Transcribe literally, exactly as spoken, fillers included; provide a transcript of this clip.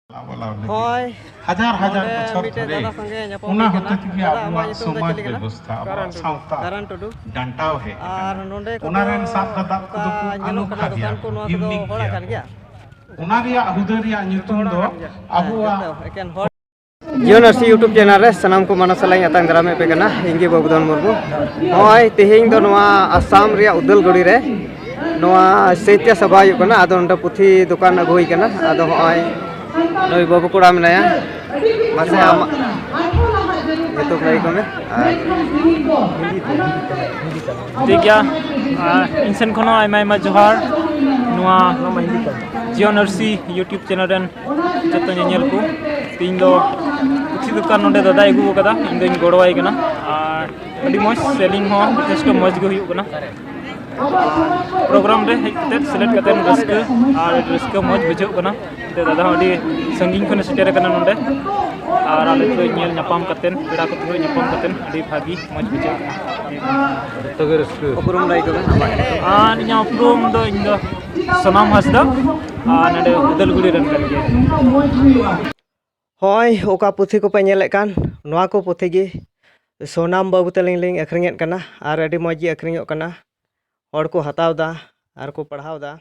ᱦᱳᱭ, ᱦᱟᱡᱟᱨ ᱦᱟᱡᱟᱨ ᱱᱚᱰᱮ ᱵᱚᱪᱷᱚᱨ ᱢᱤᱫᱴᱮᱡ ᱫᱷᱚᱨᱮ ᱫᱟᱫᱟ ᱥᱚᱸᱜᱮ ᱧᱟᱯᱟᱢ ᱚᱱᱟ ᱦᱩᱭ ᱠᱟᱱᱟ᱾ ᱦᱚᱛᱮ ᱛᱮᱜᱮ ᱫᱟᱫᱟ, ᱟᱵᱚᱣᱟᱜ ᱟᱢᱟᱜ ᱧᱩᱛᱩᱢ ᱫᱚ ᱥᱚᱢᱟᱡᱽ ᱪᱮᱫ ᱞᱮᱠᱟ? ᱵᱮᱵᱚᱥᱛᱷᱟ, ᱟᱵᱚᱣᱟᱜ ᱠᱟᱨᱟᱱ ᱴᱩᱰᱩ᱾ ᱥᱟᱶᱛᱟ ᱠᱟᱨᱟᱱ ᱴᱩᱰᱩ᱾ ᱰᱟᱱᱴᱟᱣ ᱦᱮᱡ ᱟᱨ ᱟᱠᱟᱱᱟ᱾ ᱱᱚᱰᱮ ᱠᱚᱫᱚ ᱚᱱᱟ ᱨᱮᱱ ᱥᱟᱵ ᱨᱟᱠᱟᱵ ᱚᱱᱠᱟ ᱠᱚᱫᱚ ᱠᱚ ᱧᱮᱞᱚᱜ ᱟᱱᱚᱠᱷᱟ ᱠᱟᱱᱟ, ᱜᱮᱭᱟ ᱫᱚᱠᱟᱱ ᱠᱚ, ᱠᱚ, ᱱᱚᱣᱟ ᱠᱚᱫᱚ unique ᱦᱚᱲᱟᱜ ᱜᱮᱭᱟ ᱠᱟᱱ ᱠᱚ᱾ ᱜᱮᱭᱟ? ᱚᱱᱟ ᱨᱮᱭᱟᱜ ᱦᱩᱫᱟᱹ ᱨᱮᱭᱟᱜ ᱧᱩᱛᱩᱢ ᱫᱚ ᱦᱮᱸ, ᱟᱵᱚᱣᱟᱜ ᱡᱚᱛᱚ ᱮᱠᱮᱱ ᱦᱚᱲ᱾ ᱡᱤᱭᱚᱱ ᱟᱹᱨᱥᱤ YouTube channel ᱨᱮ ᱥᱟᱱᱟᱢ ᱠᱚ ᱢᱟᱱᱚᱛ ᱥᱟᱞᱟᱜ ᱤᱧ ᱟᱛᱟᱝ ᱫᱟᱨᱟᱢᱮᱫ ᱯᱮ ᱠᱟᱱᱟ, ᱤᱧ ᱜᱮ ᱵᱟᱹᱵᱩᱫᱷᱚᱱ ᱢᱩᱨᱢᱩ᱾ ᱱᱚᱜᱼᱚᱭ ᱛᱮᱦᱮᱧ ᱫᱚ ᱱᱚᱣᱟ ᱟᱥᱟᱢ ᱨᱮᱭᱟᱜ ᱩᱫᱟᱞᱜᱩᱲᱤ ᱨᱮ ᱱᱚᱣᱟ ᱥᱟᱦᱤᱛᱭᱚ ᱥᱚᱵᱷᱟ ᱦᱩᱭᱩᱜ ᱠᱟᱱᱟ᱾ ᱟᱫᱚ ᱱᱚᱰᱮ ᱯᱩᱛᱷᱤ ᱫᱚᱠᱟᱱ ᱟᱹᱜᱩ ᱦᱩᱭ ᱠᱟᱱᱟ᱾ ᱟᱫᱚ ᱦᱚᱸᱜᱼᱚᱭ ᱱᱩᱭ ᱵᱟᱹᱵᱩ ᱠᱚᱲᱟ ᱢᱮᱱᱟᱭᱟ, ᱢᱟᱥᱮ ᱟᱢᱟᱜ ᱧᱩᱛᱩᱢ ᱞᱟᱹᱭ ᱠᱚᱢᱮ᱾ ᱟᱨ ᱴᱷᱤᱠ ᱜᱮᱭᱟ, ᱟᱨ ᱤᱧ ᱥᱮᱱ ᱠᱷᱚᱱ ᱦᱚᱸ ᱟᱭᱢᱟ ᱟᱭᱢᱟ ᱡᱚᱦᱟᱨ᱾ ᱱᱚᱣᱟ ᱡᱤᱭᱚᱱ ᱟᱹᱨᱥᱤ YouTube channel ᱨᱮᱱ ᱡᱚᱛᱚ ᱧᱮᱧᱮᱞ ᱠᱚ, ᱛᱮᱦᱮᱧ ᱫᱚ ᱯᱩᱛᱷᱤ ᱫᱚᱠᱟᱱ ᱱᱚᱰᱮ ᱫᱟᱫᱟᱭ ᱟᱹᱜᱩ ᱟᱠᱟᱫᱟ, ᱤᱧ ᱫᱚᱧ ᱜᱚᱲᱚᱣᱟᱭ ᱠᱟᱱᱟ᱾ ᱟᱨ ᱟᱹᱰᱤ ᱢᱚᱡᱽ, selling ᱦᱚᱸ ᱡᱚᱛᱷᱮᱥᱴᱚ ᱢᱚᱡᱽ ᱜᱮ ᱦᱩᱭᱩᱜ ᱠᱟᱱᱟ᱾ ᱯᱨᱳᱜᱨᱟᱢ ᱨᱮ ᱦᱮᱡ ᱠᱟᱛᱮ, ᱥᱮᱞᱮᱫ ᱠᱟᱛᱮ ᱨᱟᱹᱥᱠᱟᱹ, ᱟᱨ ᱨᱟᱹᱥᱠᱟᱹ ᱢᱚᱡᱽ ᱵᱩᱡᱷᱟᱹᱜ ᱠᱟᱱᱟ᱾ ᱛᱮ ᱫᱟᱫᱟ ᱦᱚᱸ ᱟᱹᱰᱤ ᱥᱟᱺᱜᱤᱧ ᱠᱷᱚᱱᱮ ᱥᱮᱴᱮᱨ ᱟᱠᱟᱱᱟ ᱱᱚᱰᱮ, ᱟᱨ ᱟᱞᱮ ᱛᱩᱞᱩᱡ ᱧᱮᱞ ᱧᱟᱯᱟᱢ ᱠᱟᱛᱮ, ᱯᱮᱲᱟ ᱠᱚ ᱛᱩᱞᱩᱡ ᱧᱟᱯᱟᱢ ᱠᱟᱛᱮ ᱟᱹᱰᱤ ᱵᱷᱟᱹᱜᱤ ᱢᱚᱡᱽ ᱵᱩᱡᱷᱟᱹᱜ ᱠᱟᱱᱟ᱾ ᱡᱚᱛᱚ ᱜᱮ ᱨᱟᱹᱥᱠᱟᱹ᱾ ᱩᱯᱨᱩᱢ ᱞᱟᱹᱭ ᱠᱚᱢᱮ ᱟᱢᱟᱜ ᱧᱩᱛᱩᱢ? ᱟᱨ ᱤᱧᱟᱹᱜ ᱩᱯᱨᱩᱢ ᱫᱚ, ᱤᱧ ᱫᱚ ᱥᱳᱱᱟᱢ ᱦᱟᱸᱥᱫᱟ, ᱟᱨ ᱱᱚᱰᱮ ᱩᱫᱟᱞᱜᱩᱲᱤ ᱨᱮᱱ ᱠᱟᱱ ᱜᱤᱭᱟᱹᱧ᱾ ᱦᱚᱸᱜᱼᱚᱭ ᱚᱠᱟ ᱯᱩᱛᱷᱤ ᱠᱚᱯᱮ ᱧᱮᱞᱮᱫ ᱠᱟᱱ, ᱱᱚᱣᱟ ᱠᱚ ᱯᱩᱛᱷᱤ ᱜᱮ ᱥᱳᱱᱟᱢ ᱵᱟᱹᱵᱩ ᱛᱟᱹᱞᱤᱧ ᱞᱤᱧ ᱟᱹᱠᱷᱨᱤᱧᱮᱫ ᱠᱟᱱᱟ, ᱟᱨ ᱟᱹᱰᱤ ᱢᱚᱡᱽ ᱜᱮ ᱟᱹᱠᱷᱨᱤᱧᱚᱜ ᱠᱟᱱᱟ᱾ ᱦᱚᱲ ᱠᱚ ᱦᱟᱛᱟᱣ ᱮᱫᱟ ᱟᱨ ᱠᱚ ᱯᱟᱲᱦᱟᱣ ᱮᱫᱟ᱾